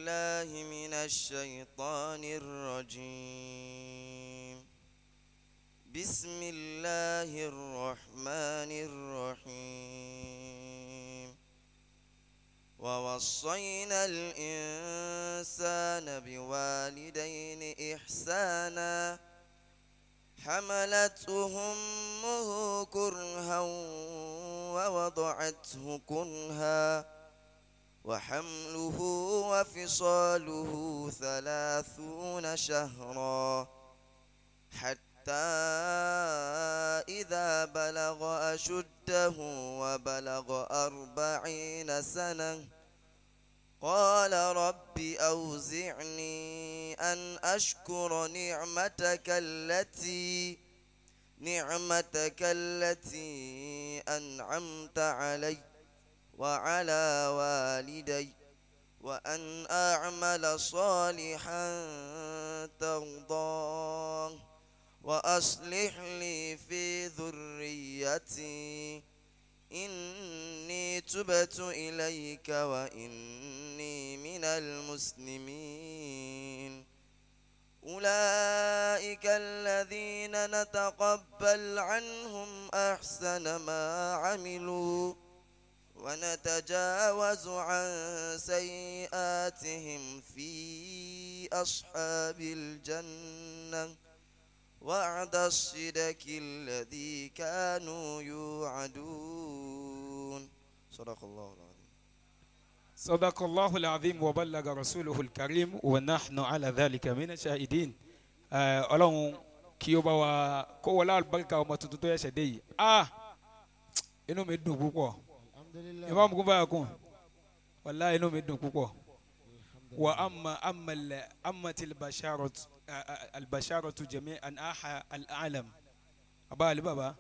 بالله من الشيطان الرجيم. بسم الله الرحمن الرحيم. ووصينا الإنسان بوالدين إحسانا حملته أمه كرها ووضعته كرها وحمله وفصاله 30 شهرا حتى إذا بلغ أشده وبلغ 40 سنة قال رب أوزعني أن أشكر نعمتك التي أنعمت علي وعلى والدي وأن أعمل صالحا ترضاه وأصلح لي في ذريتي إني تبت إليك وإني من المسلمين. أولئك الذين نتقبل عنهم أحسن ما عملوا ونتجاوز عن سيئاتهم في أصحاب الجنة وعد الصدق الذي كانوا يوعدون. صدق الله العظيم. صدق الله العظيم وبلغ رسوله الكريم ونحن على ذلك من الشاهدين. Ọlọ́run kí ó bá wa kó wọlé àlùbáríkà ọmọ tuntun tó yẹsẹ̀ dé yìí. Inú mi dùn púpọ̀. Imam kún báyà kún, wàláhì inú mi dùn púpọ̀. Wa amma ammatil albasharatu jami'an aha al'alam. Bàbá àlè bàbá,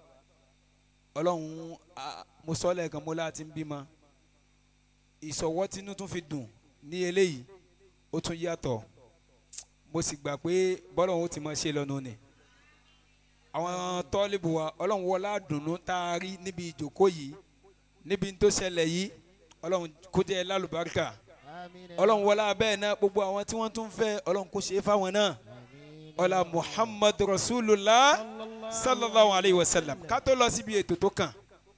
Ọlọ́run mo sọ lẹ́ẹ̀kan mo láti ń bímọ. Ìsọwọ́ tínú tún fi dùn ní eléyìí, ó tún yàtọ̀. Mo sì gbà pé bọ́lọ́run ó ti máa ṣe lọ́nu ni. Àwọn tọ́lìbù wa, Ọlọ́run wọlá dùnú tá a rí níbi ìjókòó yìí, níbi tó ṣẹlẹ̀ yìí, Ọlọ́run kó jẹ́ lálùbáríkà. Ọlọ́run wọlá bẹ́ẹ̀ náà gbogbo àwọn tí wọ́n tún fẹ́ Ọlọ́run kó ṣe é fáwọn náà. Ọlá Muhammad Rasulullah sallallahu alayhi wa sallam. Ká tó lọ síbi ètò tó kàn,